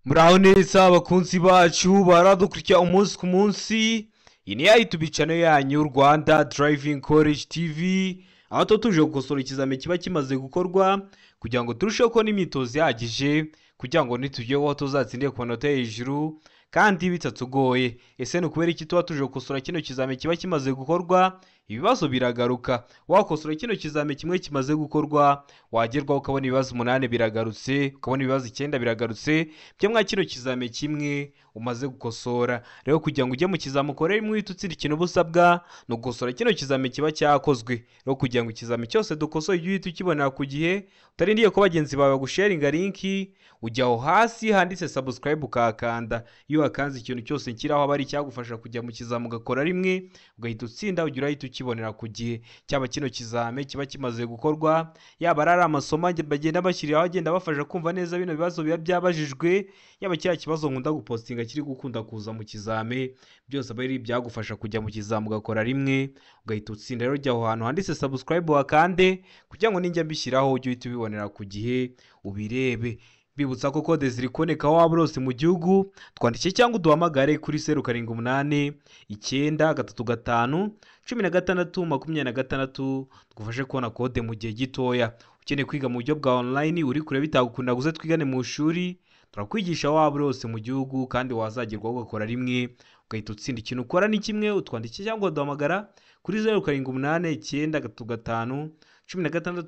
Muraho neza abakunzi bacu baradukurikira umunsi ku munsi. Iyi ni ya YouTube channel yanyu Rwanda Driving College TV, aho tuba tuje gukosora ikizami kiba kimaze gukorwa kugira ngo turusheho kubona imyitozo ihagije, kugira ngo nitujyeho tuzatsinde ku manota hejuru kandi bitatugoye. Ese ni ukubera iki tuba tuje gukosora kino kizami kiba kimaze gukorwa? Ibibazo biragaruka. Wakosora kino kizami kimwe kimaze gukorwa, wagerwaho ukabona ibibazo 8 biragarutse, ukabona ibibazo 9 biragarutse byo mwa kino kizami kimwe umaze gukosora. Rero kugira ngo ujye mu kizami ukore rimwe uhite utsinda, ikintu uba usabwa ni ugukosora kino kizami kiba cyakozwe. Rero kugira ngo ikizami cyose dukosoye ujye uhita ukibonera ku gihe, utarindiye ko bagenzi bawe bagusharinga linki, ujya aho hasi handitse subscribe ukahakanda. Iyo wakanze ikintu cyose nshyiraho aba ari icyagufasha kujya mu kizami ugakora rimwe ugahita utsinda, ujya urahita ukibonera ku gihe. Cyaba kino kizame kiba kimaze gukorwa, yaba ari amasomo bagenda bashyiriraho agenda abafasha kumva neza bino bibazo biba byabajijwe, yaba kiriya kibazo nkunda gupostinga kiri gukunda kuza mu kizame, byose aba ari ibyagufasha kujya mu kizame ugakora rimwe ugahita utsinda. Rero jya aho hantu handitse subscribe wakande, kugira ngo ninjya mbishyiraho ujye uhita ubibonera ku gihe ubirebe. Bibutsa ko kode ziri kuboneka aho waba uri hose mu gihugu, twandike cyangwa uduhamagare kuri 078 9 3 5 16 26, tugufashe kubona kode mu gihe gitoya. Ukeneye kwiga mu buryo bwa online, uri kure bitagukunda guze twigane mu ishuri, turakwigisha aho waba uri hose mu gihugu kandi wazagerwaho ugakora rimwe ugahita utsinda. Ikintu ukora ni kimwe, utwandike cyangwa uduhamagara kuri 078 9 3 5 16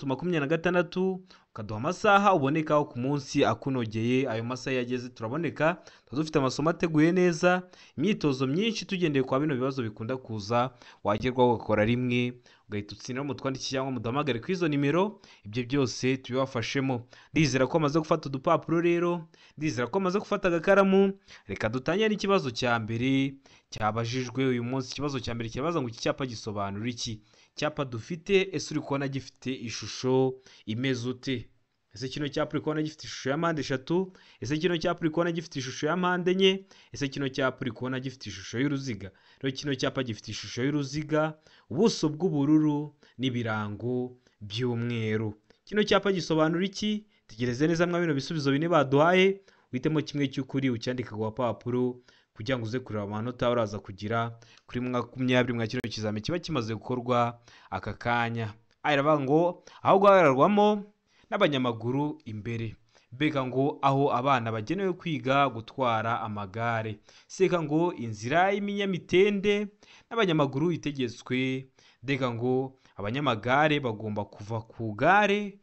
26, ukaduha amasaha ubonekaho ku munsi akunogeye. Ayo masaha yageze turaboneka, tuba dufite amasomo ateguye neza, imyitozo myinshi tugendeye kwa bino bibazo bikunda kuza, wagerwaho ugakora rimwe ugahita utsinda. Mutwandike cyangwa muduhamagare kuri izo nimero, ibyo byose tubibafashemo. Ndizera ko amaze gufata udupapuro, rero ndizera ko amaze gufata agakaramu. Reka dutangire n'ikibazo cya mbere cyabajijwe uyu munsi. Ikibazo cya mbere kirabaza ngo iki cyapa gisobanura iki? Icyapa dufite, ese uri kubona gifite ishusho imeze ute? Ese kino cyapa uri kubona gifite ishusho ya mpande 3? Ese kino cyapa uri kubona gifite ishusho ya mpande 4? Ese kino cyapa uri kubona gifite ishusho y'uruziga? Rero kino cyapa gifite ishusho y'uruziga, ubuso bw'ubururu n'ibirango by'umweru. Kino cyapa gisobanura iki? Tegereze neza mwa bino bisubizo bine baduhaye, uhitemo kimwe cy'ukuri ucyandika ku gapapuro kugira ngo uze kureba amanota uraza kugira kuri 20 mwa kino kizami kiba kimaze gukorwa aka kanya. Iravuga ngo aho guhagararwamo n'abanyamaguru imbere, mbega ngo aho abana bagenewe kwiga gutwara amagare, seka ngo inzira y'ibinyamitende n'abanyamaguru itegetswe, ndega ngo abanyamagare bagomba kuva ku gare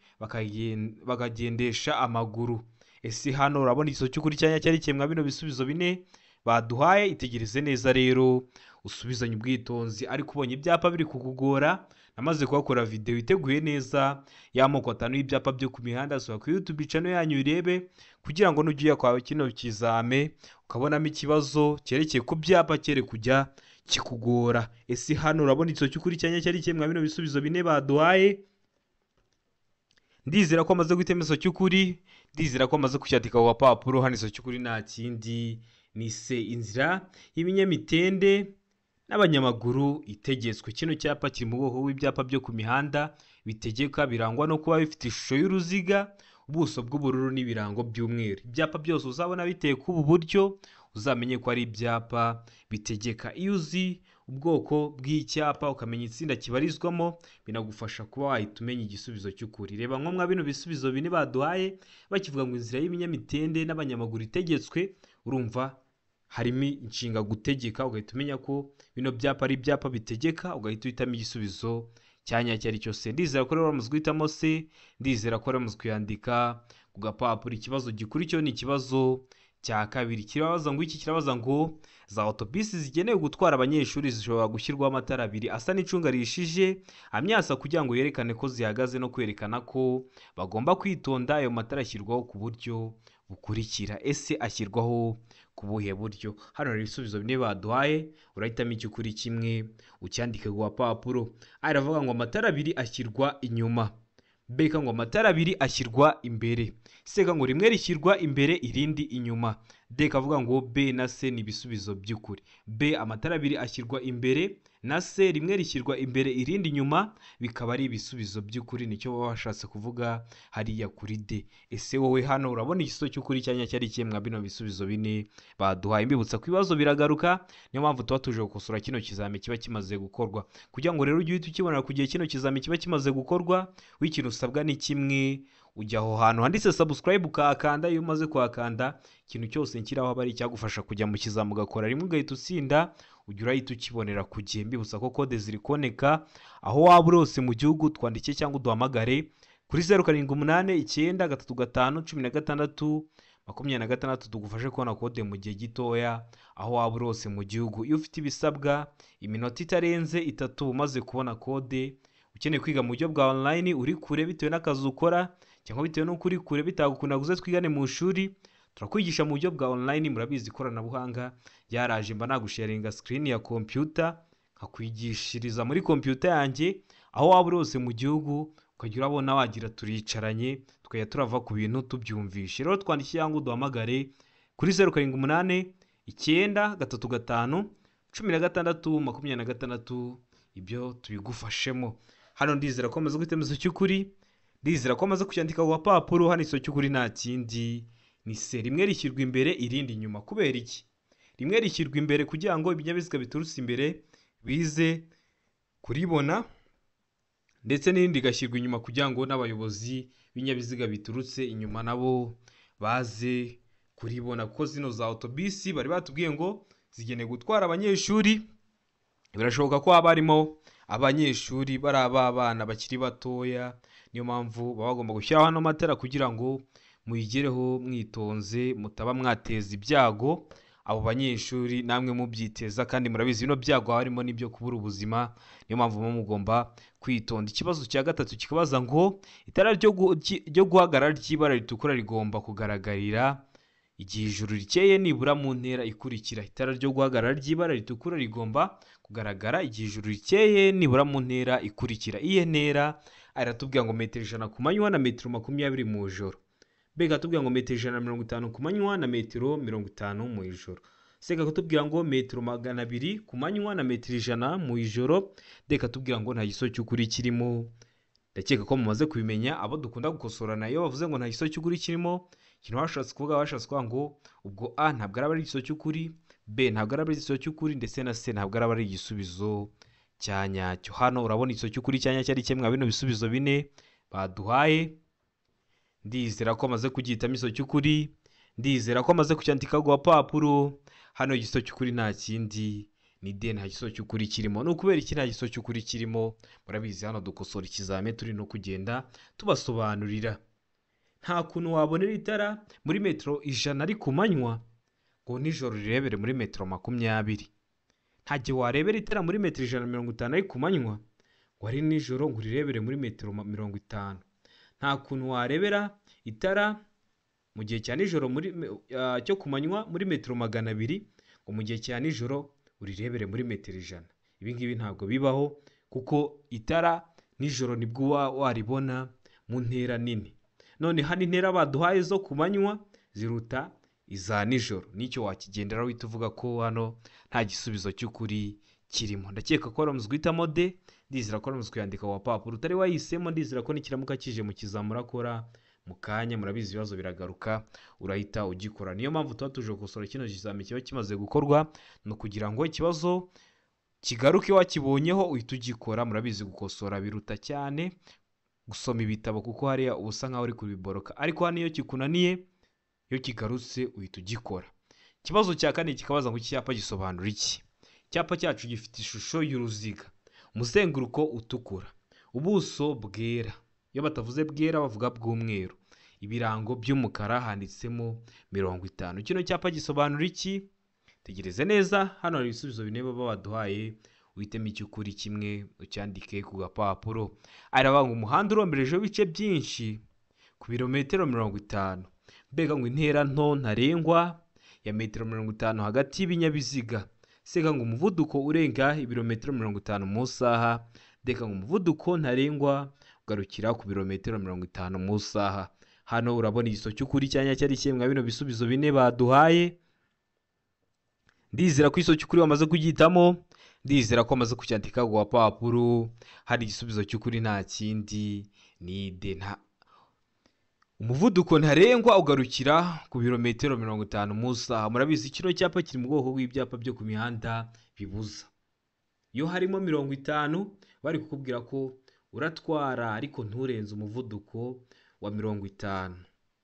bakagendesha amaguru. Ese hano urabona igisubizo cy'ukuri cyanya cyari kimwe bino bisubizo bine baduhaye? Itegereze neza rero usubizanye ubwitonzi. Ariko ubonye ibyapa biri kukugora, namaze kuhakora video iteguye neza y'amoko 5 y'ibyapa byo ku mihanda. Sura kuri YouTube channel yanyu urebe, kugira ngo nujya kwa kino kizame ukabonamo ikibazo cyerekeye ku byapa cyere kujya kikugora. Ese hano urabona igisubizo cy'ukuri cyanya cyari kimwe bino bisubizo bine baduhaye? Ndizera ko amaze guhitamo igisubizo cy'ukuri, ndizera ko amaze kucyandika ku gapapuro. Hano igisubizo cy'ukuri nta kindi ni se, inzira y'ibinyamitende n'abanyamaguru itegetswe. Kino cyapa kiri mu bwoko bw'ibyapa byo ku mihanda bitegeka, birangwa no kuba bifite ishusho y'uruziga, ubuso bw'ubururu n'ibirango by'umweru. Ibyapa byose uzabona biteye k'ubu buryo, uzamenye ko ari ibyapa bitegeka. Iyo uzi ubwoko bw'icyapa ukamenya itsinda kibarizwamo, binagufasha kuba wahita umenya igisubizo cy'ukuri. Reba nko mwa bino bisubizo bine baduhaye, bakivuga ngo inzira y'ibinyamitende n'abanyamaguru itegetswe, urumva harimo inshinga gutegeka, ugahita umenya ko bino byapa ari ibyapa bitegeka, ugahita uhitamo igisubizo cya nyacyo ari cyo se. Ndizera ko rero wamaze guhitamo se, ndizera ko wamaze kuyandika ku gapapuro. Ikibazo gikurikiyeho ni ikibazo cya kabiri kirabaza ngo iki? Kirabaza ngo za otobisi zigenewe gutwara abanyeshuri zishobora gushyirwaho amatara 2 asa n'icunga rihishije amyasa kugira ngo yerekane ko zihagaze no kwerekana ko bagomba kwitonda. Ayo matara ashyirwaho ku buryo bukurikira. Ese ashyirwaho ku buhe buryo? Hano hari ibisubizo bine baduhaye, urahitamo icy'ukuri kimwe ucyandike ku gapapuro. Aravuga ngo amatara 2 ashyirwa inyuma, mbega ngo amatara 2 ashyirwa imbere, seka ngo rimwe rishyirwa imbere irindi inyuma, D ikavuga ngo B na C ni ibisubizo by'ukuri. B amatara abiri ashyirwa imbere na C rimwe rishyirwa imbere irindi inyuma, bikaba ari ibisubizo by'ukuri. Nicyo baba bashatse kuvuga hariya kuri D. Ese wowe hano urabona igisubizo cy'ukuri cyanya cyari kihe mwa bino bisubizo bine baduhaye? Mbibutsa ko ibibazo biragaruka, niyo mpamvu tuba tuje gukosora kino kizami kiba kimaze gukorwa, kugira ngo rero ujye uhita ukibonera ku gihe kino kizami kiba kimaze gukorwa. W'ikintu usabwa ni kimwe, ujya aho hantu handitse subscribe ukahakanda. Iyo umaze kuhakanda, ikintu cyose nshyiraho aba ari icyagufasha kujya mu kizami ugakora rimwe ugahita utsinda, ujya urahita ukibonera ku gihe. Mbibutsa ko kode ziri kuboneka aho waba uri hose mu gihugu, twandike cyangwa uduhamagare kuri 0789 35 16 26, tugufashe kubona kode mu gihe gitoya aho waba uri hose mu gihugu. Iyo ufite ibisabwa, iminota itarenze 3 umaze kubona kode. Ukeneye kwiga mu buryo bwa online uri kure bitewe n'akazi ukora cyangwa bitewe n'uko uri kure bitagukunda uze twigane mu ishuri, turakwigisha mu buryo bwa online. Murabizi ikoranabuhanga ryaraje, mba nagusharinga screen ya computer nkakwigishiriza muri computer yanjye aho waba uri hose mu gihugu, ukajya urabona wagira turicaranye, tukajya turava ku bintu tubyumvishe. Rero twandikiye cyangwa uduhamagare kuri 0789 35 16 26, ibyo tubigufashemo. Hano ndizera ko amaze guhitamo cy'ukuri, ndizera ko amaze kucyandika ku gapapuro. Hano iso cy'ukuri nta kindi ni C, rimwe rishyirwa imbere irindi inyuma. Kubera iki? Rimwe rishyirwa imbere kugira ngo ibinyabiziga biturutse imbere bize kuribona, ndetse n'irindi rigashyirwa inyuma kugira ngo n'abayobozi b'ibinyabiziga biturutse inyuma nabo baze kuribona. Kuko zino za otobisi bari batubwiye ngo zigenewe gutwara abanyeshuri, birashoboka ko haba harimo abanyeshuri bari abana bakiri batoya, niyo mpamvu baba bagomba gushyiraho ano matara kugira ngo muyigereho mwitonze, mutaba mwateza ibyago abo banyeshuri namwe mubyiteza. Kandi murabizi bino byago harimo n'ibyo kubura ubuzima, niyo mpamvu muba mugomba kwitonda. Ikibazo cya gatatu kikabaza ngo itara ryo guhagarara ry'ibara ritukura rigomba kugaragarira igihe ijuru rikeye nibura mu ntera ikurikira. Itara ryo guhagarara ry'ibara ritukura rigomba kugaragara igihe ijuru rikeye nibura mu ntera ikurikira. Iyihe ntera? Aratubwira ngo metero 100 ku manywa na metero 20 mu ijoro. B ikatubwira ngo metero 150 ku manywa na metero 50 mu ijoro. C ikatubwira ngo metero 200 ku manywa na metero 100 mu ijoro. D ikatubwira ngo nta gisubizo cy'ukuri kirimo. Ndakeka ko mumaze kubimenya, abo dukunda gukosorana iyo bavuze ngo nta gisubizo cy'ukuri kirimo, ikintu bashatse kuvuga ngo ubwo A ntabwo araba ari igisubizo cy'ukuri, B ntabwo araba ari igisubizo cy'ukuri, ndetse na C ntabwo araba ari igisubizo cya nyacyo. Hano urabona igisubizo cy'ukuri cya nyacyo ari kimwe mwa bino bisubizo bine baduhaye. Ndizera ko amaze kugihitamo igisubizo cy'ukuri, ndizera ko amaze kucyandika ku gapapuro. Hano igisubizo cy'ukuri nta kindi ni D, nta gisubizo cy'ukuri kirimo. Ni ukubera iki nta gisubizo cy'ukuri kirimo? Murabizi hano dukosora ikizami turi no kugenda tubasobanurira. Nta kuntu wabonera itara muri metero 100 ari ku manywa ngo nijoro rirebere muri metero 20. Nta gihe warebera itara muri metero 150 ari ku manywa ngo ari nijoro ngo urirebere muri metero 50. Nta kuntu warebera itara mu gihe cya nijoro muri cyo ku manywa muri metero 200 ngo mu gihe cya nijoro urirebere muri metero 100. Ibi ngibi ntabwo bibaho, kuko itara nijoro nibwo uba waribona mu ntera nini. None hano intera baduhaye zo ku manywa ziruta iza nijoro, nicyo wakigendera uhita uvuga ko hano nta gisubizo cy'ukuri kirimo. Ndakeka ko wari guhitamo D, ndizera ko wari kuyandika wa papuro utari wahisemo. Ndizera ko nikiramuka kije mu kizamura kora mu kanya, murabizi ibibazo biragaruka, urahita ugikora. Niyo mpamvu tuba tuje gukosora kino kizami kiba kimaze gukorwa, ni ukugira ngo ikibazo kigaruke wakibonyeho uhita ugikora. Murabizi gukosora biruta cyane gusoma ibitabo, kuko hariya uba usa nkaho uri kubiboroka, ariko hano iyo kikunaniye, iyo kigarutse uhita ugikora. Ikibazo cya kane kikabaza ngo iki cyapa gisobanura iki? Icyapa cyacu gifite ishusho y'uruziga, umuzenguruko utukura, ubuso bwera. Iyo batavuze bwera bavuga bw'umweru, ibirango by'umukara, handitsemo 50. Kino cyapa gisobanura iki? Tegereze neza, hano hari ibisubizo bine baba baduhaye, uhitemo icy'ukuri kimwe ucyandike ku gapapuro. Aravuga ngo umuhanda uromberejeho ibice byinshi ku birometero 50. Mbega ngo intera nto ntarengwa ya metero 50 hagati y'ibinyabiziga. Sega ngo umuvuduko urenga ibirometero 50 mu isaha. Deka ngo umuvuduko ntarengwa ugarukira ku birometero 50 mu isaha. Hano urabona igiso cy'ukuri cyanya cyari kimwe bino bisubizo bine baduhaye. Ndizera ko igiso cy'ukuri wamaze kugitamo, ndizera ko wamaze kucyandika ku gapapuro. Hari igisubizo cy'ukuri nta kindi ni D. Nta umuvuduko ntarengwa ugarukira ku birometero 50 mu isaha. Murabizi kino cyapa kiri mu bwoko bw'ibyapa byo ku mihanda bibuza. Iyo harimo 50 bari kukubwira ko uratwara ariko nturenze umuvuduko wa 50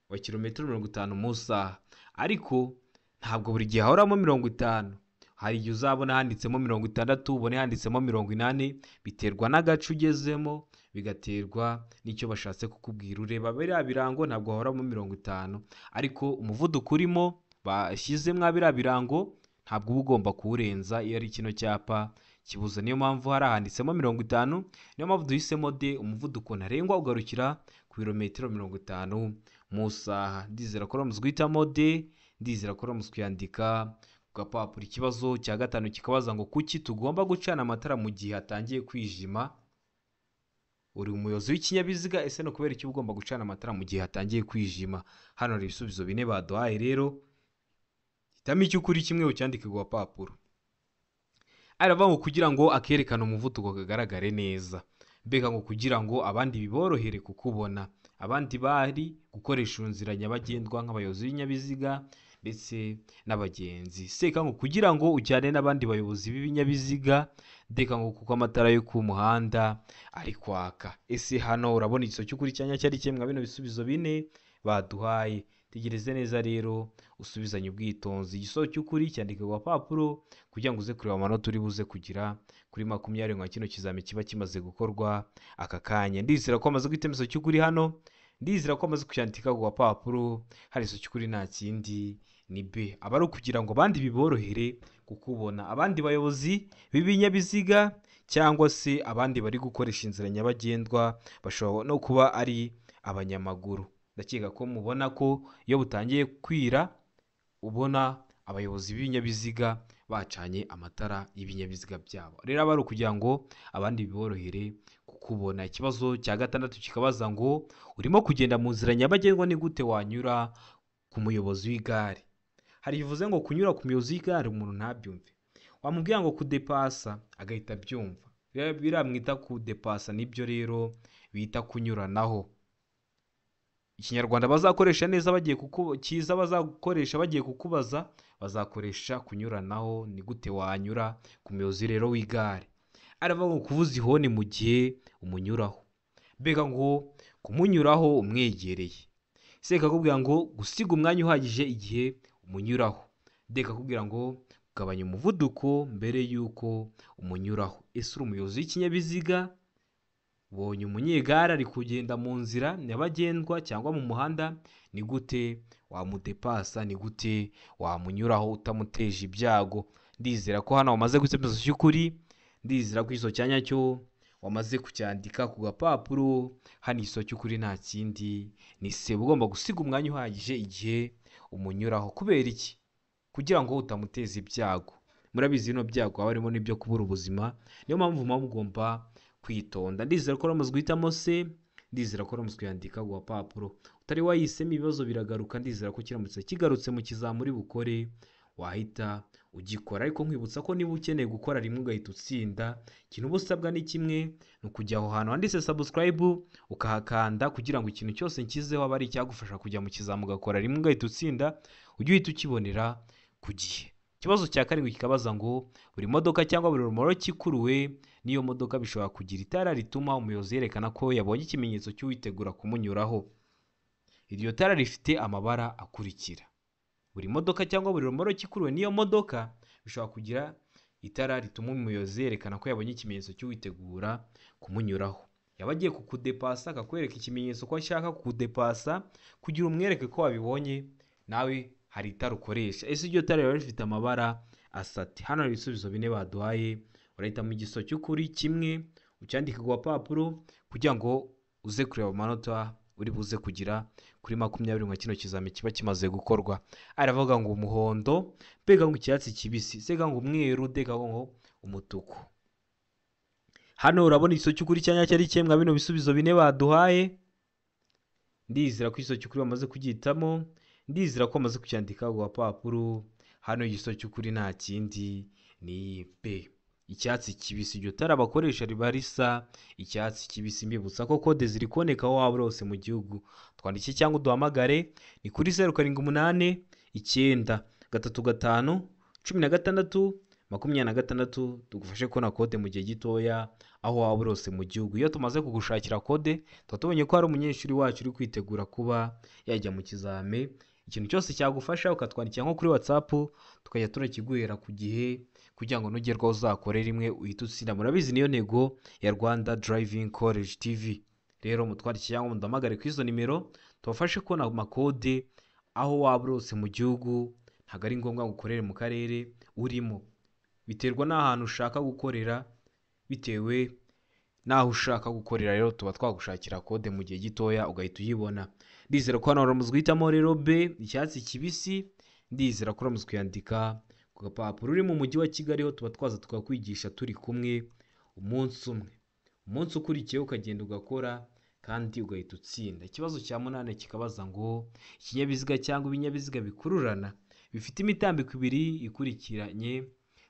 wa kilometero 50 mu isaha. Ariko ntabwo buri gihe hahoramo 50. Hari igihe uzabona handitsemo 60, ubone handitsemo 80, biterwa n'agace ugezemo, bigaterwa n'icyo bashatse kukubwira. Ureba biriya birango ntabwo hahoramo 50, ariko umuvuduko urimo bashyize mwa biriya birango ntabwo uba ugomba kuwurenza iyo ari kino cyapa kibuza. Niyo mpamvu hari ahanditsemo 50, niyo mpamvu duhisemo D, umuvuduko ntarengwa ugarukira ku birometero 50 mu isaha. Ndizera ko uramutse guhitamo D, ndizera ko uramutse kuyandika ku gapapuro. Ikibazo cya gatanu kikabaza ngo kuki tugomba gucana amatara mu gihe hatangiye kwijima? Uri umuyobozi w'ikinyabiziga, ese no kubera iki ugomba gucana amatara mu gihe hatangiye kwijima? Hano hari ibisubizo bine baduhaye rero, hitamo icy'ukuri kimwe ucyandike ku gapapuro. Aravuga ngo kugira ngo akerekane umuvuduko kagaragare neza, mbega ngo kugira ngo abandi biborohere kukubona, abandi bari gukoresha inzira nyabagendwa nk'abayobozi b'ibinyabiziga ndetse n'abagenzi. Seka ngo kugira ngo ujyane n'abandi bayobozi b'ibinyabiziga, ndeka ngo kuko amatara yo ku muhanda ari kwaka. Ese hano urabona igiso cy'ukuri cyanya cyari kimwe bino bisubizo bine baduhaye? Tegereze neza rero usubizanye ubwitonzi. Igiso cy'ukuri cyandike ku gapapuro kugira ngo uze kureba amanota uri buze kugira kuri 20 nka kino kizami kiba kimaze gukorwa aka kanya. Ndizera ko amaze guhitamo igiso cy'ukuri hano, ndizera ko amaze kucyandika ku gapapuro. Hari igiso cy'ukuri nta kindi ni B. Aba ari ukugira ngo abandi biborohere kukubona, abandi bayobozi b'ibinyabiziga cyangwa se abandi bari gukoresha inzira nyabagendwa bashobora no kuba ari abanyamaguru. Ndakeka ko mubona ko iyo butangiye kwira ubona abayobozi b'ibinyabiziga bacanye amatara y'ibinyabiziga byabo. Rero aba ari ukugira ngo abandi biborohere kukubona. Ikibazo cya gatandatu kikabaza ngo urimo kugenda mu nzira nyabagendwa, ni gute wanyura ku muyobozi w'igare? Hari bivuze ngo kunyura ku muyobozi w'igare umuntu ntabyumve, wamubwira ngo kudepasa agahita abyumva. Biramwita kudepasa, nibyo rero bita kunyuranaho. Ikinyarwanda bazakoresha neza bagiye cyiza bazakoresha bagiye kukubaza, bazakoresha kunyuranaho. Ni gute wanyura ku muyobozi rero w'igare? Aravuga ngo kuvuza ihoni mu gihe umunyuraho, mbega ngo kumunyuraho umwegereye. Seka akubwira ngo gusiga umwanya uhagije igihe umunyuraho. Deka akubwira ngo kugabanya umuvuduko mbere y'uko umunyuraho. Ese uri umuyobozi w'ikinyabiziga, ubonye umunyegare ari kugenda mu nzira nyabagendwa cyangwa mu muhanda, ni gute wamudepasa? Ni gute wamunyuraho utamuteje ibyago? Ndizera ko hano wamaze guhitamo igiso cy'ukuri, ndizera ko igiso cya nyacyo wamaze kucyandika ku gapapuro. Hano igiso cy'ukuri nta kindi ni C. Ugomba gusiga umwanya uhagije igihe umunyuraho. Kubera iki? Kugira ngo utamuteza ibyago. Murabizi bino byago haba harimo n'ibyo kubura ubuzima, niyo mpamvu muba mugomba kwitonda. Ndizera ko uramaze guhitamo C, ndizera ko uramaze kuyandika ku gapapuro. Utari wayihisemo ibibazo biragaruka, ndizera ko kiramutse kigarutse mu kizami uri bukore wahita ugikora. Ariko nkwibutsa ko niba ukeneye gukora rimwe ugahita utsinda, ikintu uba usabwa ni kimwe, ni ukujya aho hantu handitse subscribe ukahakanda, kugira ngo ikintu cyose nshyizeho aba ari icyagufasha kujya mu kizami ugakora rimwe ugahita utsinda, ujye uhita ukibonera ku gihe. Ikibazo cya karindwi kikabaza ngo buri modoka cyangwa buri romoroki ikuruwe n'iyo modoka bishobora kugira itara rituma umuyobozi yerekana ko yabonye ikimenyetso cy'uwitegura kumunyuraho. Iryo tara rifite amabara akurikira. Buri modoka cyangwa buri romoroki ikuruwe n'iyo modoka bishobora kugira itara rituma umuyobozi yerekana ko yabonye ikimenyetso cy'uwitegura kumunyuraho. Yaba agiye kukudepasa akakwereka ikimenyetso ko ashaka kukudepasa, kugira umwereke ko wabibonye, nawe hari itara ukoresha. Ese iryo tara riba rifite amabara asate? Hano hari ibisubizo bine baduhaye, urahitamo igiso cy'ukuri kimwe ucyandike ku gapapuro kugira ngo uze kureba amanota uri buze kugira kuri 20 nka kino kizami kiba kimaze gukorwa. Aravuga ngo umuhondo, mbega ngo icyatsi kibisi, sega ngo umweru, ndeka ngo umutuku. Hano urabona igiso cy'ukuri cyanya cyari kimwe bino bisubizo bine baduhaye. Ndizera ko igisubizo cy'ukuri bamaze kugihitamo, ndizera ko bamaze kucyandika ku gapapuro. Hano igisubizo cy'ukuri nta kindi ni B, icyatsi kibisi. Iryo tara bakoresha riba risa icyatsi kibisi. Mbibutsa ko kode ziri kuboneka aho waba uri hose mu gihugu. Twandike cyangwa uduhamagare ni kuri 0 7 8 9 3 5 16 26, tugufashe kubona kode mu gihe gitoya aho waba uri hose mu gihugu. Iyo tumaze kugushakira kode tuba tubonye ko hari umunyeshuri wacu uri kwitegura kuba yajya mu kizame. Ikintu cyose cyagufasha ukatwandikira nko kuri WhatsApp, tukajya turakiguhera ku gihe kugira ngo nugerwaho uzakore rimwe uhite utsinda. Murabizi niyo ntego ya Rwanda Driving College TV. Rero mutwandikire cyangwa muduhamagare kuri izo nimero tubafashe kubona amakode aho waba uri hose mu gihugu. Ntabwo ari ngombwa ngo ukorere mu karere urimo, biterwa n'ahantu ushaka gukorera, bitewe n'aho ushaka gukorera. Rero tuba twagushakira kode mu gihe gitoya ugahita uyibona. Ndizera ko hano wari guhitamo rero B, icyatsi kibisi. Ndizera ko uramaze kuyandika ku gapapuro. Uri mu mujyi wa Kigali ho tuba twaza tukakwigisha turi kumwe umunsi umwe, umunsi ukurikiyeho ukagenda ugakora kandi ugahita utsinda. Ikibazo cya 8 kikabaza ngo ikinyabiziga cyangwa ibinyabiziga bikururana bifite imitambiko ibiri ikurikiranye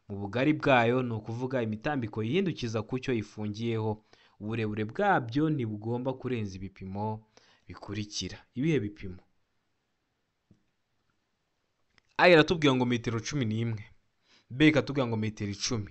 mu bugari bwayo, ni ukuvuga imitambiko yihindukiza ku cyo ifungiyeho, uburebure bwabyo ntibugomba kurenza ibipimo bikurikira. Ibihe bipimo? A iratubwira ngo metero 11, B ikatubwira ngo metero 10,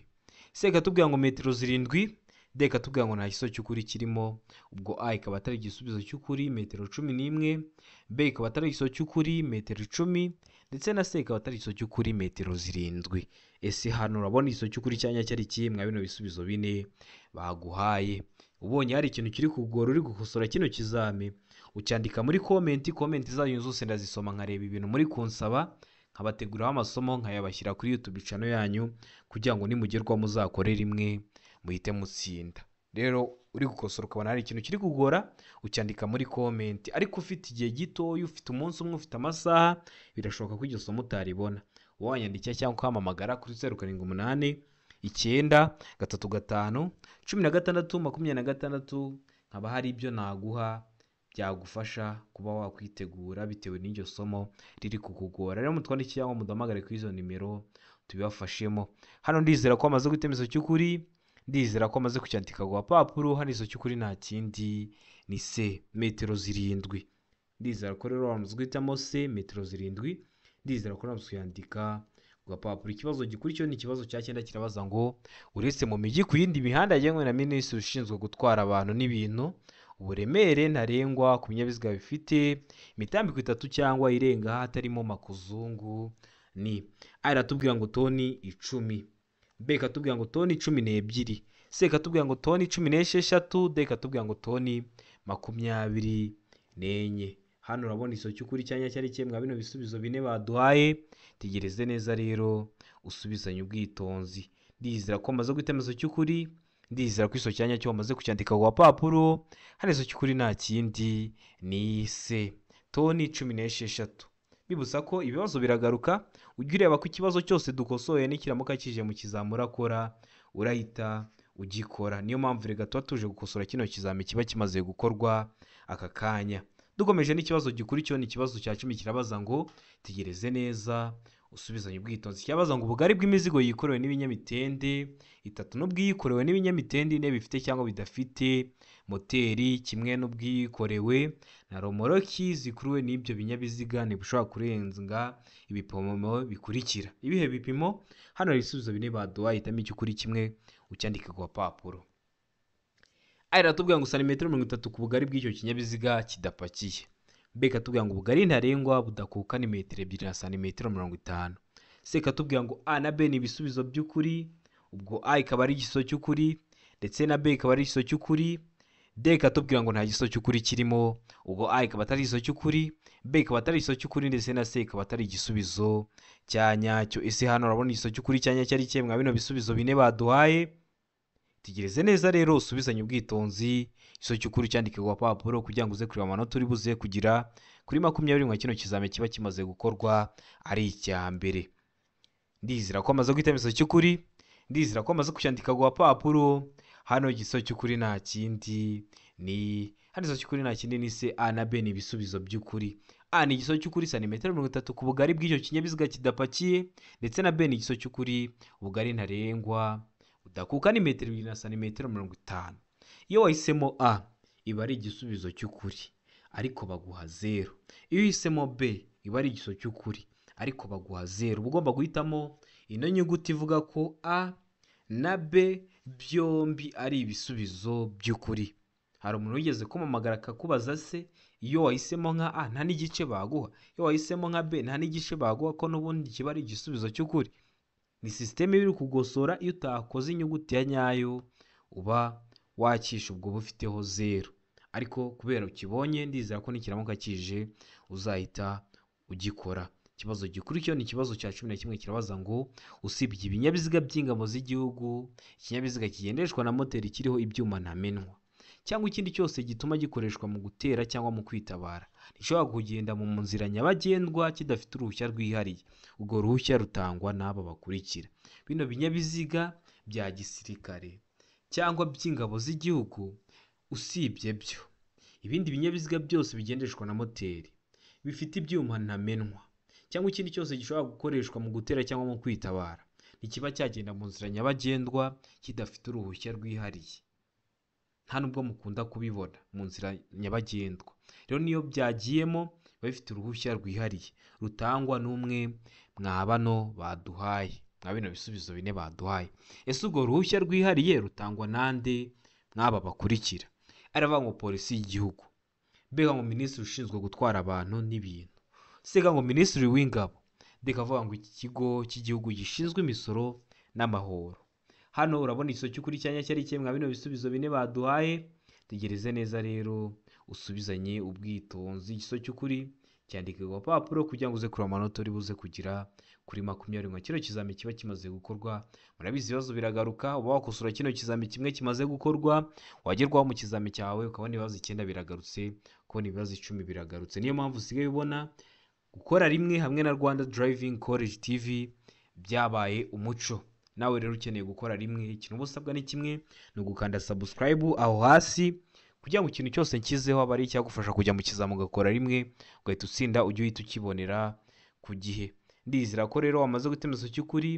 C ikatubwira ngo metero 7, D ikatubwira ngo nta gisubizo cy'ukuri kirimo. Ubwo A ikaba atari igisubizo cy'ukuri metero 11, B ikaba atari igisubizo cy'ukuri metero 10, ndetse na C ikaba atari igisubizo cy'ukuri metero 7. Ese hano urabona igisubizo cy'ukuri cyanya cyari ikihe mwa bino bisubizo bine baguhaye? Ubonye hari ikintu kiri kugora uri gukosora kino kizami, ucyandika muri komenti. Komenti zanyu zose ndazisoma nkareba ibintu muri kunsaba, nkabateguraho amasomo nkayabashyira kuri YouTube channel yanyu kugira ngo nimugerwaho muzakore rimwe muhite mutsinda. Rero uri gukosora ukabona hari ikintu kiri kugora, ucyandika muri komenti. Ariko ufite igihe gitoya, ufite umunsi umwe, ufite amasaha, birashoboka ko iryo somo utaribona. Wanyandikira cyangwa ukampamagara kuri 0 7 8 9 3 5 16 26, nkaba hari ibyo naguha byagufasha kuba wakwitegura bitewe n'iryo somo riri kukugora. Rero mutwandikire cyangwa muduhamagare kuri izo nimero tubibafashemo. Hano ndizera ko amaze guhitamo igisubizo cy'ukuri, ndizera ko amaze kucyandika ku gapapuro. Hano igisubizo cy'ukuri nta kindi ni C, metero 7. Ndizera ko rero wamaze guhitamo C, metero 7. Ndizera ko wamaze kuyandika ku gapapuro. Ikibazo gikurikiyeho ni ikibazo cya 9 kirabaza ngo uretse mu mijyi ku yindi mihanda yagenwe na minisitiri ushinzwe gutwara abantu n'ibintu, uburemere ntarengwa ku binyabiziga bifite imitambiko 3 cyangwa irenga hatarimo makuzungu ni A iratubwira ngo toni 10, B ikatubwira ngo toni 12, C ikatubwira ngo toni 16, D ikatubwira ngo toni 24. Hano urabona igisubizo cy'ukuri cyanya cyari ikihe mwa bino bisubizo bine baduhaye? Tegereze neza rero usubizanye ubwitonzi. Ndizera ko amaze guhitamo igisubizo cy'ukuri, ndizera ko igisubizo cyanya cyo wamaze kucyandika ku gapapuro. Hano igisubizo cy'ukuri nta kindi ni C, toni 16. Bibutsa ko ibibazo biragaruka, ujye ureba ko ikibazo cyose dukosoye nikiramuka kije mu kizamura kora urahita ugikora. Niyo mpamvu rega tuba tuje gukosora kino kizami kiba kimaze gukorwa aka kanya. Dukomeje n'ikibazo gikurikiyeho ni ikibazo cya 10 kirabaza ngo tegereze neza usubizanye ubwitonzi. Kirabaza ngo ubugari bw'imizigo yikorewe n'ibinyamitende 3 n'ubwiyikorewe n'ibinyamitende 4 bifite cyangwa bidafite moteri kimwe n'ubwiyikorewe na romoroki zikuruwe n'ibyo binyabiziga ntibushobora kurenga ibipimo bikurikira. Ibihe bipimo? Hano hari ibisubizo bine baduhaye, hitamo icy'ukuri kimwe ucyandike ku gapapuro. A iratubwira ngo santimetero 30 ku bugari bw'icyo kinyabiziga kidapakiye. B ikatubwira ngo ubugari ntarengwa budakuka ni metero 2 na santimetero 50. C ikatubwira ngo A na B ni ibisubizo by'ukuri, ubwo A ikaba ari igisubizo cy'ukuri ndetse na B ikaba ari igisubizo cy'ukuri. D ikatubwira ngo nta gisubizo cy'ukuri kirimo, ubwo A ikaba atari igisubizo cy'ukuri, B ikaba atari igisubizo cy'ukuri ndetse na C ikaba atari igisubizo cya nyacyo. Ese hano urabona igisubizo cy'ukuri cya nyacyo ari ikihe mwa bino bisubizo bine baduhaye? Tegereze neza rero usubizanye ubwitonzi igisubizo cy'ukuri cyandike ku gapapuro kugira ngo uze kureba amanota uri buze kugira kuri 20 mwa kino kizami kiba kimaze gukorwa ari icya mbere. Ndizera ko amaze guhitamo igisubizo cy'ukuri, ndizera ko amaze kucyandika ku gapapuro. Hano igisubizo cy'ukuri nta kindi ni Hano igisubizo cy'ukuri nta kindi ni C. A na B ni ibisubizo by'ukuri. A ni igisubizo cy'ukuri santimetero 30 ku bugari bw'icyo kinyabiziga kidapakiye, ndetse na B ni igisubizo cy'ukuri ubugari ntarengwa budakuka ni metero 2 na santimetero 50. Iyo wahisemo A iba ari igisubizo cy'ukuri ariko baguha 0. Iyo uhisemo B iba ari igisubizo cy'ukuri ariko baguha 0. Uba ugomba guhitamo ino nyuguti ivuga ko A na B byombi ari ibisubizo by'ukuri. Hari umuntu wigeze kumamagara akakubaza se iyo wahisemo nka A nta n'igice baguha, iyo wahisemo nka B nta n'igice baguha, ko n'ubundi kiba ari igisubizo cy'ukuri. Ni sisiteme iri kugosora, iyo utakoze inyuguti ya nyayo uba wakisha ubwo bufiteho 0. Ariko kubera ukibonye ndizera ko nikiramuka kije uzahita ugikora. Ikibazo gikurikiyeho ni ikibazo cya 11 kirabaza ngo usibye ibinyabiziga by'ingabo z'igihugu, ikinyabiziga kigendeshwa na moteri kiriho ibyuma ntamenwa cyangwa ikindi cyose gituma gikoreshwa mu gutera cyangwa mu kwitabara, ntigishobora kugenda mu nzira nyabagendwa kidafite uruhushya rwihariye. Urwo ruhushya rutangwa n'aba bakurikira: bino binyabiziga bya gisirikare cyangwa by'ingabo z'igihugu, usibye byo ibindi binyabiziga byose bigendeshwa na moteri bifite ibyuma ntamenwa cyangwa ikindi cyose gishobora gukoreshwa mu gutera cyangwa mu kwitabara, ntikiba cyagenda mu nzira nyabagendwa kidafite uruhushya rwihariye. Nta nubwo mukunda kubibona mu nzira nyabagendwa. Rero niyo byagiyemo biba bifite uruhushya rwihariye rutangwa n'umwe mwa bano baduhaye, mwa bino bisubizo bine baduhaye. Ese urwo ruhushya rwihariye rutangwa nande mw'aba bakurikira? Aravuga ngo polisi y'igihugu, mbega ngo minisitiri ushinzwe gutwara abantu n'ibintu, sega ngo minisitiri w'ingabo, ndeka avuga ngo iki kigo cy'igihugu gishinzwe imisoro n'amahoro. Hano urabona igisubizo cy'ukuri cyanya cyari kimwe mwa bino bisubizo bine baduhaye. Tegereze neza rero usubizanye ubwitonzi. Igisubizo cy'ukuri cyandike ku gapapuro kugira ngo uze kureba amanota uri buze kugira kuri 20. Nka kino kizami kiba kimaze gukorwa, murabizi ibibazo biragaruka, uba wakosora kino kizami kimwe kimaze gukorwa, wagerwaho mu kizami cyawe ukabona ibibazo 9 biragarutse, ukabona ibibazo 10 biragarutse. Niyo mpamvu usigaye ubona gukora rimwe hamwe na Rwanda Driving College TV byabaye umuco. Nawe rero ukeneye gukora rimwe, ikintu uba usabwa ni kimwe, ni ugukanda subscribe aho hasi kugira ngo ikintu cyose nshyizeho aba ari icyagufasha kujya mu kizami ugakora rimwe ugahita utsinda, ujye uhita ukibonera ku gihe. Ndizera ko rero wamaze gutema igisubizo cy'ukuri,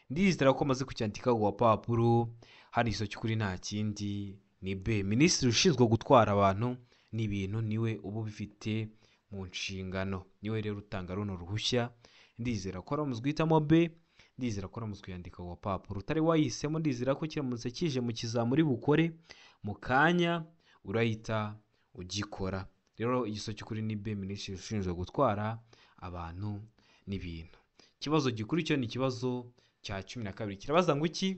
ndizera ko wamaze kucyandika ku gapapuro. Hano igisubizo cy'ukuri nta kindi ni B. Minisitiri ushinzwe gutwara abantu n'ibintu niwe uba ubifite mu nshingano, niwe rero utanga runo ruhushya. Ndizera ko wamaze guhitamo B, ndizera ko wamaze kuyandika ku gapapuro. Utari wayihisemo ndizera ko kiramutse kije mu kizami uri bukore mu kanya urahita ugikora. Rero igisubizo cy'ukuri ni B, minisitiri ushinzwe gutwara abantu n'ibintu. Ikibazo gikurikiyeho ni ikibazo cya 12 kirabaza ngo iki?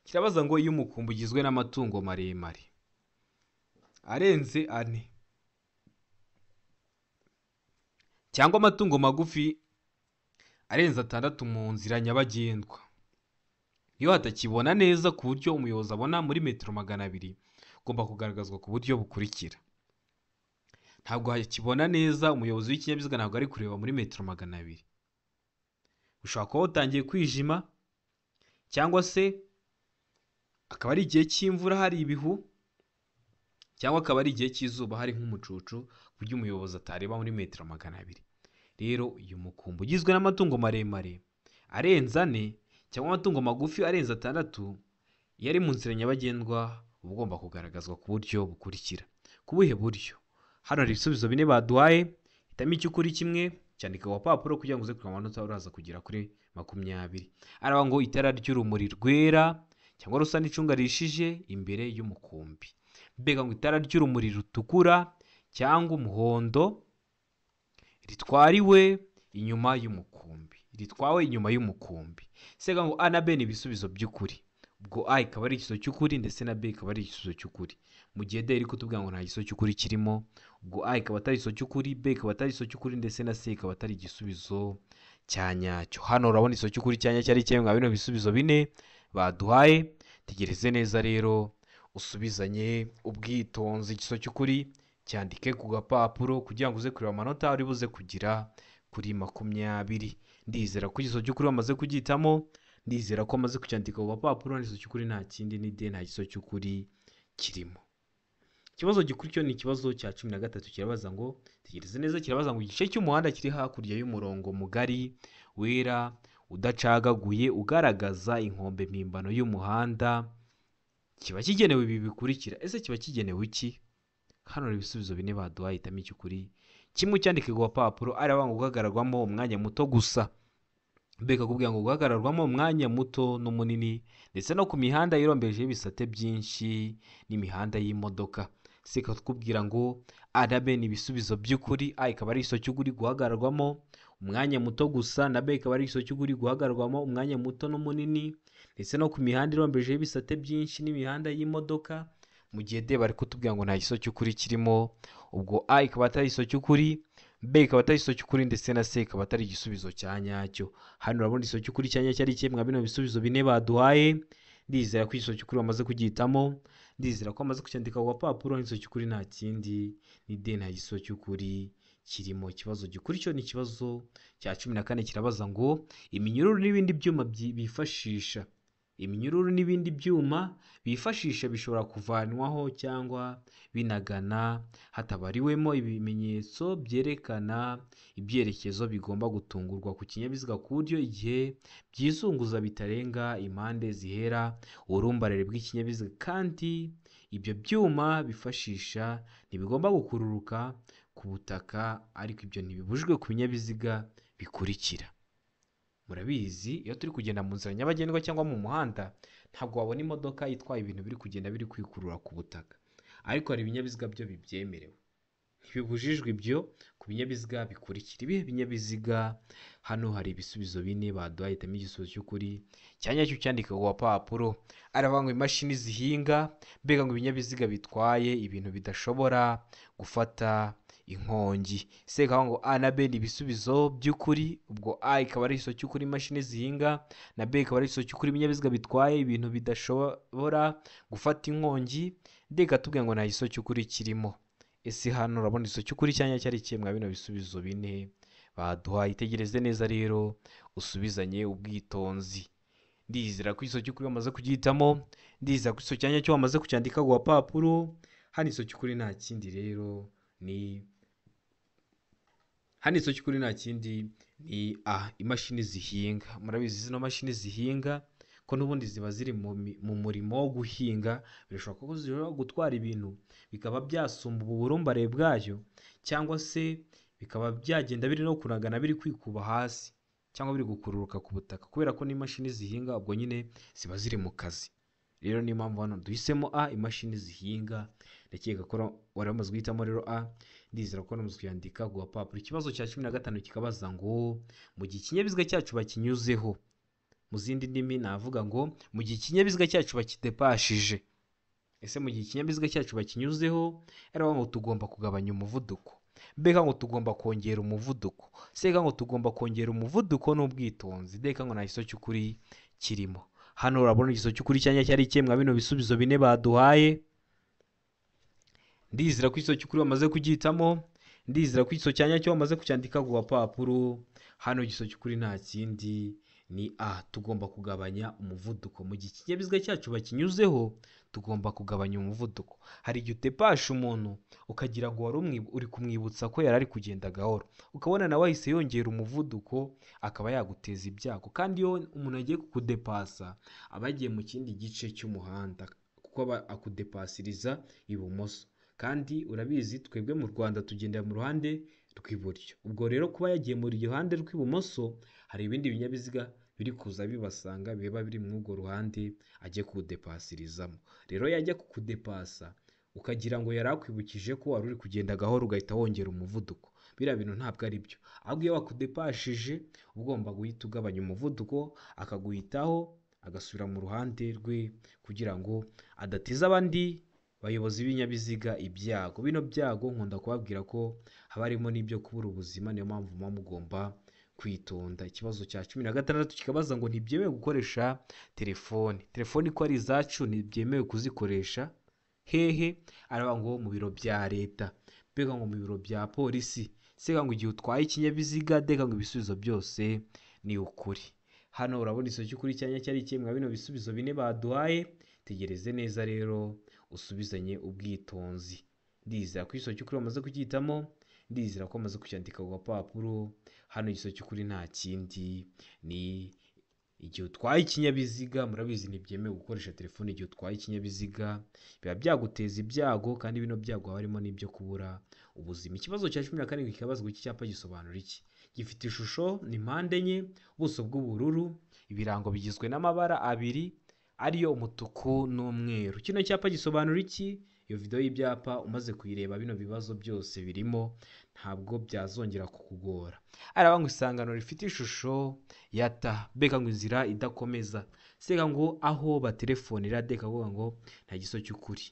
Kirabaza ngo iyo umukumbi ugizwe n'amatungo maremare arenze 4 cyangwa amatungo magufi arenze 6 mu nzira nyabagendwa, iyo hatakibona neza ku buryo umuyobozi abona muri metero 200, ugomba kugaragazwa ku buryo bukurikira. Ntabwo hakibona neza, umuyobozi w'ikinyabiziga ntabwo ari kureba muri metero 200. Ushobora kuba utangiye kwijima, cyangwa se akaba ari igihe cy'imvura hari ibihu, cyangwa akaba ari igihe cy'izuba hari nk'umucucu, ku buryo umuyobozi atareba muri metero 200. Rero uyu mukumbi ugizwe n'amatungo maremare arenze 4 cyangwa amatungo magufi arenze 6, iyo ari mu nzira nyabagendwa uba ugomba kugaragazwa ku buryo bukurikira. Ku buhe buryo? Hano hari ibisubizo bine baduhaye, hitamo icy'ukuri kimwe, cyandika ku gapapuro kugira ngo uze kureba amanota uraza kugera kuri 20. Aravuga ngo itara ry'urumuri rwera cyangwa rusa n'icunga rishije imbere y'umukumbi, mbega ngo itara ry'urumuri rutukura cyangwa umuhondo ritwariwe inyuma y'umukumbi, ritwawe inyuma y'umukumbi. Sega ngo A na B ni ibisubizo by'ukuri, ubwo A ikaba ari igisubizo cy'ukuri ndetse na B ikaba ari igisubizo cy'ukuri. Mu gihe D iri kutubwira ngo nta gisubizo cy'ukuri kirimo, ubwo A ikaba atari igisubizo cy'ukuri, B ikaba atari igisubizo cy'ukuri ndetse na C ikaba atari igisubizo cya nyacyo. Hano urabona igisubizo cy'ukuri cya nyacyo ari kimwe mwa bino bisubizo bine baduhaye. Tegereze neza rero usubizanye ubwitonzi igisubizo cy'ukuri cyandike ku gapapuro kugira ngo uze kureba amanota uri buze kugira kuri 20. Ndizera ko igisubizo cy'ukuri wamaze kugihitamo, ndizera ko amaze kucyandika ku gapapuro. Igisubizo cy'ukuri nta kindi ni D, nta gisubizo cy'ukuri kirimo. Ikibazo gikurikiyeho ni ikibazo cya 13, kirabaza ngo, tegereze neza, kirabaza ngo igice cy'umuhanda kiri hakurya y'umurongo mugari wera udacagaguye ugaragaza inkombe mpimbano y'umuhanda kiba kigenewe ibi bikurikira. Ese kiba kigenewe iki? Hano hari ibisubizo bine baduhaye, hitamo icy'ukuri kimwe ucyandike ku gapapuro. Aravuga ngo guhagararwamo umwanya muto gusa, mbega kubwira ngo guhagararwamo umwanya muto n'umunini, ndetse no ku mihanda irombeje ibisate byinshi n'imihanda y'imodoka. Se ikatubwira ngo A na B ni ibisubizo by'ukuri. A ikaba ari igisubizo cy'ukuri guhagararwamo umwanya muto gusa, na B ikaba ari igisubizo cy'ukuri guhagararwamo umwanya muto n'umunini, ndetse no ku mihanda irombeje ibisate byinshi n'imihanda y'imodoka. Mu gihe D bari kutubwira ngo nta gisubizo cy'ukuri kirimo, ubwo A ikaba atari igisubizo cy'ukuri, B ikaba atari igisubizo cy'ukuri, ndetse na C ikaba atari igisubizo cya nyacyo. Hano urabona igisubizo cy'ukuri cya nyacyo ari ikihe mwa bino bisubizo bine baduhaye? Ndizera ko igisubizo cy'ukuri bamaze kugihitamo, ndizera ko bamaze kucyandika ku gapapuro. Igisubizo cy'ukuri nta kindi ni D, nta gisubizo cy'ukuri kirimo. Ikibazo gikurikiyeho ni ikibazo cya 14, kirabaza ngo iminyururu n'ibindi byuma bifashisha, iminyururu n'ibindi byuma bifashisha bishobora kuvanwaho cyangwa binagana hatabariwemo ibimenyetso byerekana ibyerekezo bigomba gutungurwa ku kinyabiziga ku buryo igihe byizunguza bitarenga impande zihera urumbarare bw'ikinyabiziga, kandi ibyo byuma bifashisha ntibigomba gukururuka ku butaka, ariko ibyo ntibibujijwe ku binyabiziga bikurikira. Murabizi iyo turi kugenda mu nzira nyabagendwa cyangwa mu muhanda, ntabwo wabona imodoka itwaye ibintu biri kugenda biri kwikurura ku butaka, ariko hari ibinyabiziga byo bibyemerewe. Ntibibujijwe ibyo ku binyabiziga bikurikira. Ibihe binyabiziga? Hano hari ibisubizo bine baduhaye, hitamo igisubizo cy'ukuri cya nyacyo cyandika ku gapapuro. Aravuga ngo imashini zihinga, mbega ngo ibinyabiziga bitwaye ibintu bidashobora gufata inkongi. Se ikavuga ngo A na B ni ibisubizo by'ukuri, ubwo A ikaba ari igisubizo cy'ukuri imashini zihinga, na B ikaba ari igisubizo cy'ukuri ibinyabiziga bitwaye ibintu bidashobora gufata inkongi, D ikatubwira ngo nta gisubizo cy'ukuri kirimo. Ese hano urabona igisubizo cy'ukuri cya nyacyo ari ikihe mwa bino bisubizo bine baduhaye? Itegereze neza rero usubizanye ubwitonzi. Ndizera ko igisubizo cy'ukuri wamaze kugihitamo, ndizera ko igisubizo cya nyacyo wamaze kucyandika ku gapapuro. Hano igisubizo cy'ukuri nta kindi rero ni hano igisubizo cy'ukuri nta kindi ni A, imashini zihinga. Murabizi zino mashini zihinga ko n'ubundi ziba ziri mu murimo wo guhinga, birashoboka ko zishobora gutwara ibintu bikaba byasumba uburumbare bwayo, cyangwa se bikaba byagenda biri no kuragana biri kwikuba hasi cyangwa biri gukururuka ku butaka, kubera ko n'imashini zihinga ubwo nyine ziba ziri mu kazi. Rero niyo mpamvu hano duhisemo A, imashini zihinga. Ndakeka ko wari wamaze guhitamo rero A, ndizera ko wamaze kuyandika ku gapapuro. Ikibazo cya 15 kikabaza ngo mu gihe ikinyabiziga cyacu bakinyuzeho, mu zindi ndimi navuga ngo mu gihe ikinyabiziga cyacu bakidepashije. Ese mu gihe ikinyabiziga cyacu bakinyuzeho, aravuga ngo tugomba kugabanya umuvuduko, mbega ngo tugomba kongera umuvuduko, seka ngo tugomba kongera umuvuduko n'ubwitonzi, deka ngo nta gisubizo cy'ukuri kirimo. Hano urabona igisubizo cy'ukuri cya nyacyo ari ikihe mwa bino bisubizo bine baduhaye? Ndizera ko igisubizo cy'ukuri wamaze kugihitamo, ndizera ko igisubizo cya nyacyo wamaze kucyandika ku gapapuro. Hano igisubizo cy'ukuri nta kindi ni A, tugomba kugabanya umuvuduko. Mu gihe ikinyabiziga cyacu bakinyuzeho tugomba kugabanya umuvuduko. Hari igihe utepasha umuntu ukagira ngo wari uri kumwibutsa ko yari ari kugenda gahoro, ukabona nawe ahise yongera umuvuduko akaba yaguteza ibyago. Kandi iyo umuntu agiye kukudepasa aba yagiye mu kindi gice cy'umuhanda, kuko aba akudepasiriza ibumoso, kandi urabizi twebwe mu Rwanda tugendera mu ruhande rw'iburyo. Ubwo rero kuba yagiye mu ruhande rw'ibumoso, hari ibindi binyabiziga biri kuza bibasanga biba biri muri urwo ruhande agiye kudepasirizamo. Rero yajya kukudepasa ukagira ngo yari akwibukije ko wari uri kugenda gahoro, ugahita wongera umuvuduko. Biriya bintu ntabwo ari byo. Ahubwo iyo wakudepashije ugomba guhita ugabanya umuvuduko, akaguhitaho agasubira mu ruhande rwe kugira ngo adateza abandi bayobozi b'ibinyabiziga ibyago. Bino byago nkunda kubabwira ko haba harimo n'ibyo kubura ubuzima, niyo mpamvu muba mugomba kwitonda. Ikibazo cya 16 kikabaza ngo ntibyemewe gukoresha telefone. Telefone ko ari izacu ntibyemewe kuzikoresha hehe? Aravuga ngo mu biro bya leta, mbega ngo mu biro bya polisi, seka ngo igihe utwaye ikinyabiziga, deka ngo ibisubizo byose ni ukuri. Hano urabona igisubizo cy'ukuri cya nyacyo ari ikihe mwa bino bisubizo bine baduhaye? Tegereze neza rero usubizanye ubwitonzi. Ndizera ko igisubizo cy'ukuri wamaze kucyitamo, ndizera ko wamaze kucyandika ku gapapuro. Hano igisubizo cy'ukuri nta kindi, ni igihe utwaye ikinyabiziga. Murabizi ntibyemewe gukoresha telefone igihe utwaye ikinyabiziga, biba byaguteza ibyago, kandi bino byago haba harimo n'ibyo kubura ubuzima. Ikibazo cya 17 kikabazwa, iki cyapa gisobanura iki? Gifite ishusho ni mpande enye, ubuso bw'ubururu, ibirango bigizwe n'amabara abiri ariyo umutuku n'umweru. Kino cyapa gisobanura iki? Iyo video y'ibyapa umaze kuyireba, bino bibazo byose birimo ntabwo byazongera kukugora. Araba ngo isangano rifite ishusho ya T, beka ngo inzira idakomeza, seka ngo aho batelefonera, deka kuvuga ngo nta giso cy'ukuri.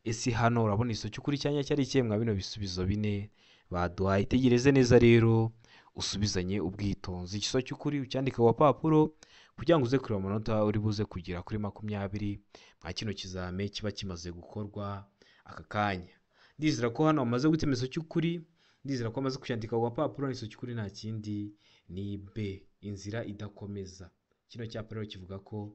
Ese hano urabona igiso cy'ukuri cyanya cyari ikihe mwa bino bisubizo bine baduhaye? Itegereze neza rero, usubizanye ubwitonzi. Igiso cy'ukuri ucyandike ku gapapuro kugira ngo uze kureba amanota uri buze kugera kuri 20 mwa kino kizame kiba kimaze gukorwa aka kanya. Ndizera ko hano wamaze gutema igiso cy'ukuri, ndizera ko wamaze kucyandika ku gapapuro. Igiso cy'ukuri nta kindi ni B, inzira idakomeza. Kino cyapa rero kivuga ko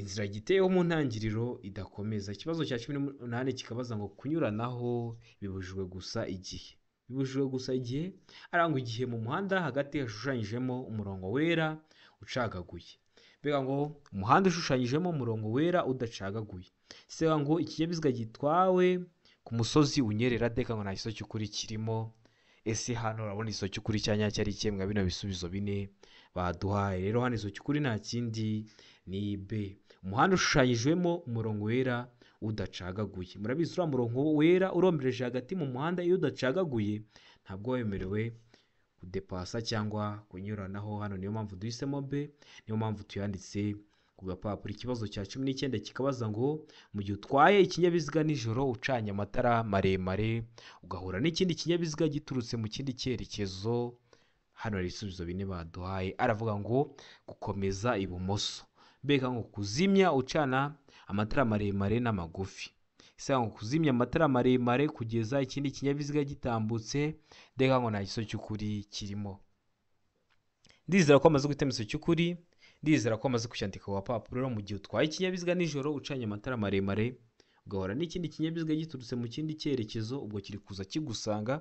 inzira giteyeho mu ntangiriro idakomeza. Ikibazo cya 18 kikabaza ngo kunyuranaho bibujijwe gusa igihe. Bibujijwe gusa igihe arangwa igihe mu muhanda hagati hashushanyijemo umurongo wera ucagaguye. Mbega ngo umuhanda ushushanyijemo umurongo wera udacagaguye. Sega ngo ikinyabiziga gitwawe ku musozi unyerera, deka ngo nta giso cy'ukuri kirimo. Ese hano urabona igiso cy'ukuri cya nyacyo ari ikihe mwa bino bisubizo bine baduhaye? Rero hano igiso cy'ukuri nta kindi ni B, umuhanda ushushanyijwemo umurongo wera udacagaguye. Murabizi uriya murongo wera urombereje hagati mu muhanda, iyo udacagaguye ntabwo wemerewe kudepasa cyangwa kunyuranaho. Hano niyo mpamvu duhisemo B, niyo mpamvu tuyanditse ku gapapuro. Ikibazo cya 19 kikabaza ngo mu gihe utwaye ikinyabiziga nijoro ucanye amatara maremare ugahura n'ikindi kinyabiziga giturutse mu kindi cyerekezo. Hano hari ibisubizo bine baduhaye. Aravuga ngo gukomeza ibumoso, mbega ngo kuzimya ucana amatara maremare n'amagufi, isanga ngo kuzimya amatara maremare kugeza ikindi kinyabiziga gitambutse, ndeka ngo nta giso cy'ukuri kirimo. Ndizera ko amaze guhitamo igiso cy'ukuri, ndizera ko amaze kucyandika ku gapapuro. Mu gihe utwaye ikinyabiziga nijoro ucanye amatara maremare ugahura n'ikindi kinyabiziga giturutse mu kindi cyerekezo, ubwo kiri kuza kigusanga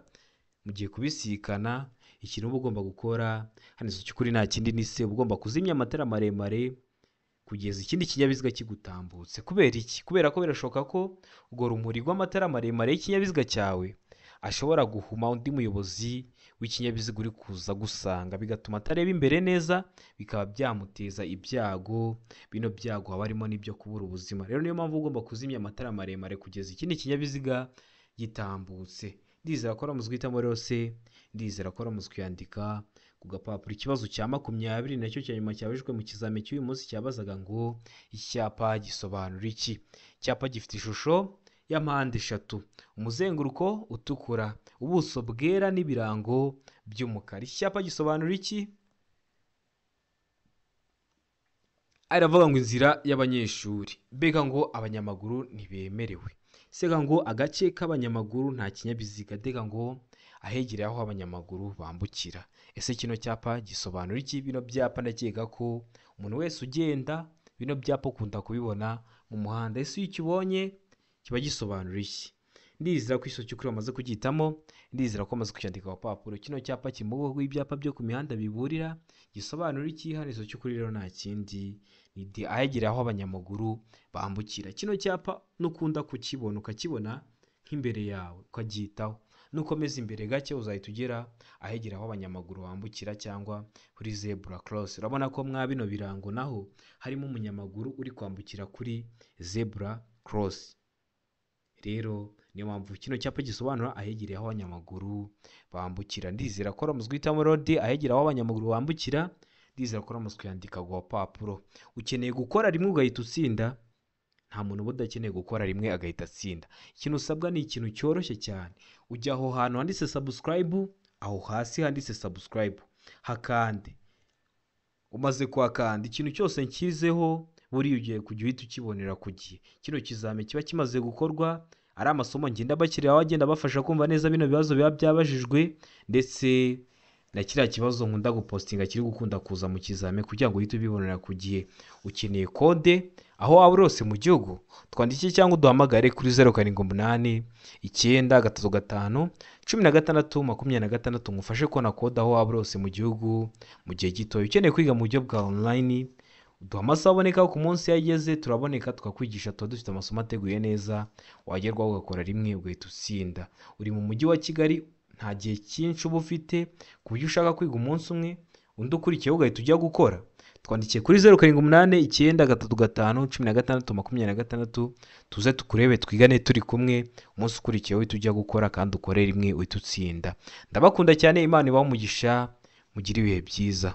mugiye kubisikana, ikintu uba ugomba gukora hano igiso cy'ukuri nta kindi ni se, uba ugomba kuzimya amatara maremare kugeza ikindi kinyabiziga kigutambutse. Kubera iki? Kubera ko birashoboka ko urwo rumuri rw'amatara maremare y'ikinyabiziga cyawe ashobora guhuma undi muyobozi w'ikinyabiziga uri kuza gusanga, bigatuma atareba imbere neza, bikaba byamuteza ibyago. Bino byago haba harimo n'ibyo kubura ubuzima. Rero niyo mpamvu ugomba kuzimya amatara maremare kugeza ikindi kinyabiziga gitambutse. Ndizera ko wamaze guhitamo rero se, ndizera ko wamaze kuyandika ku gapapuro. Ikibazo cya 20 nacyo cya nyuma cyabajijwe mu kizame cy'uyu munsi cyabazaga ngo icyapa gisobanura iki? Icyapa gifite ishusho ya mpande eshatu, umuzenguruko utukura, ubuso bwera n'ibirango by'umukara. Iki cyapa gisobanura iki? Aravuga ngo inzira y'abanyeshuri, mbega ngo abanyamaguru ntibemerewe, sega ngo agace k'abanyamaguru nta kinyabiziga, deka ngo ahegereye aho abanyamaguru bambukira. Ese kino cyapa gisobanura iki? Bino byapa ndakeka ko umuntu wese ugenda bino byapa ukunda kubibona mu muhanda. Ese iyo ukibonye kiba gisobanura iki? Ndizera ko igiso cy'ukuri wamaze kucyitamo, ndizera ko wamaze kucyandika ku gapapuro. Kino cyapa kiri mu bwoko bw'ibyapa byo ku mihanda biburira, gisobanura iki? Hano igiso cy'ukuri rero nta kindi ni D, ahegereye aho abanyamaguru bambukira. Kino cyapa nukunda kukibona ukakibona nk'imbere yawe ukacyitaho, nukomeza imbere gake uzahita ugera ahegereye aho abanyamaguru bambukira cyangwa kuri zebra cross. Urabona ko mwa bino birango naho harimo umunyamaguru uri kwambukira kuri zebra cross. Rero niyo mpamvu kino cyapa gisobanura ahegereye aho abanyamaguru bambukira. Ndizera ko wamaze guhitamo rodi ahegereye aho abanyamaguru bambukira, ndizera ko wamaze kuyandika ku gapapuro. Ukeneye gukora rimwe ugahita utsinda, nta muntu uba udakeneye gukora rimwe agahita atsinda. Ikintu usabwa ni ikintu cyoroshye cyane, ujya aho hantu handitse subscribe, aho hasi handitse subscribe hakande. Umaze kuhakanda ikintu cyose nshyizeho buriya ugiye kujya uhita ukibonera ku gihe. Kino kizame kiba kimaze gukorwa ari amasomo ngenda bakiriya agenda abafasha kumva neza bino bibazo biba byabajijwe, ndetse na kiriya kibazo nkunda gupostinga kiri gukunda kuza mu kizame kugira ngo uhite ubibonera ku gihe. Ukeneye kode Aho waba uri hose mu gihugu, twandike cyangwa uduhamagare kuri 078 935 16 26, ngufashe kubona kode aho waba uri hose mu gihugu mu gihe gitoya. Ukeneye kwiga mu buryo bwa online, uduha amasaha aboneka ku munsi, iyo ageze turaboneka tukakwigisha. Tuba dufite amasomo ateguye neza, wagerwaho ugakora rimwe ugahita utsinda. Uri mu mujyi wa Kigali, nta gihe cyinshi uba ufite ku buryo ushaka kwiga umunsi umwe, undi ukurikiyeho ugahita ujya gukora, twandikiye kuri 078 935 16 26, tuze tukurebe, twigane turi kumwe, umunsi ukurikiyeho uhita ujya gukora kandi ukore rimwe uhita utsinda. Ndabakunda cyane, Imana ibahe umugisha, mugire ibihe byiza.